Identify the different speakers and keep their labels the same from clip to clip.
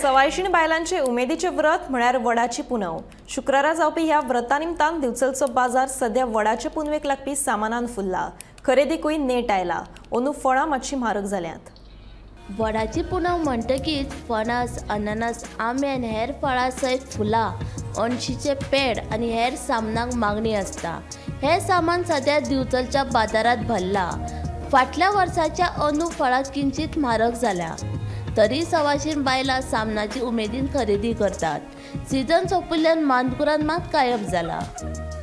Speaker 1: सवायशीण बायलांचे उमेदीचे व्रत म्हळ्यार वडाची पुनव। शुक्रारा जावपी ह्या व्रता निमतान दिवचलचो बाजार सध्या वडाचे पुनवेक लागपी सामानान फुल्ला। खरेदीकूय नेट आयला। अंदू फळां मातशी म्हारग जाल्यांत।
Speaker 2: वडाची पुनव म्हणटकीच फणस, अननस, आंबे आनी हेर फळां सयत फुलां, अणशीचे पेड आनी हेर सामानाक मागणी आसता। हें सामान सद्या दिवचलच्या बाजारांत भरलां। फाटल्या वर्साच्या अंदू फळां किंचीत म्हारग जाल्या तरी सवाशीण बायलां सामानाची उमेदीन खरेदी करतात। सीजन सोंपिल्ल्यान मानकुरान मात कायम जाला।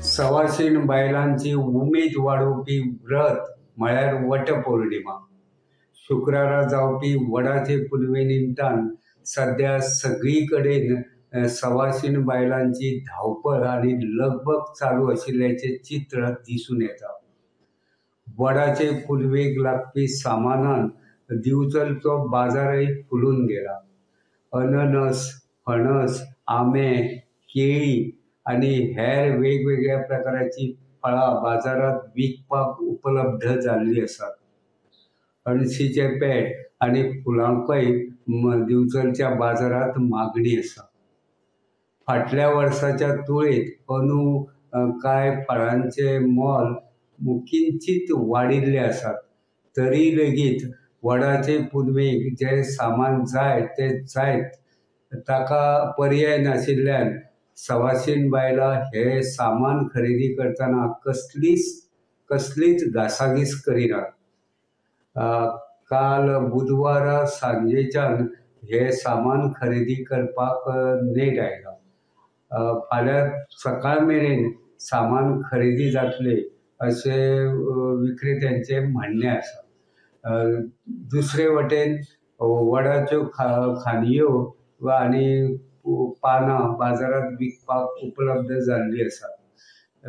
Speaker 3: सवाशीण बायलांची उमेद वाडोवपी व्रत म्हळ्यार वटपौर्णिमा। शुक्रारा जावपी वडाचे पुनवे निमतान सद्या सगळी कडेन सवाशीण बायलांची धांवपळ आनी लगबग चालू आशिल्ल्याचें चित्र दिसून येता। वडाचे पुनवेक लागपी सामानान दिवचलचो बाजारय फुलून गेला। अननस, फणस, आंबे, केळी आनी हेर वेगवेगळ्या प्रकाराची फळां बाजारांत विकपाक उपलब्ध जाल्ली आसात। अणशीचे पेट आनी फुलांकय दिवचलच्या बाजारांत मागणी आसा। फाटल्या वर्साच्या तुळेंत अंदू कांय फळांचे मोल किंचीत वाडिल्ले आसात, तरी लेगीत वडाचे पुनवेक जे सामान जाय ते जायत ताका पर्याय नाशिल्ल्यान सवाशीण बायलां हे सामान खरेदी करतना कसलीच घासाघीस करिनात। काल बुधवारा सांजेच्यान हे सामान खरेदी करपाक नेट आयला। फाल्यां सकाळ मेरेन सामान खरेदी जातले अशें विक्रेत्यांचें म्हणणें आसा। दुसरे वटेन वडाच्यो खांदयो आनी पानां बाजारांत विकपाक उपलब्ध जाल्ली आसात।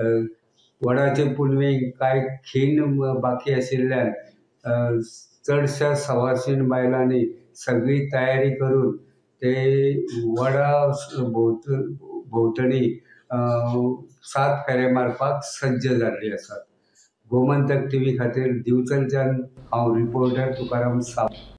Speaker 3: वडाचे पुनवेक कांय खीण बाकी आशिल्ल्यान चडश्या सवाशीण बायलांनी सगळी तयारी करून ते वडा भोंवतणी 7 फेरे मारपाक सज्ज जाल्ली आसात। गोमंतक टीव्ही खातीर दिवचलच्यान हांव रिपोर्टर तुकाराम सावंत।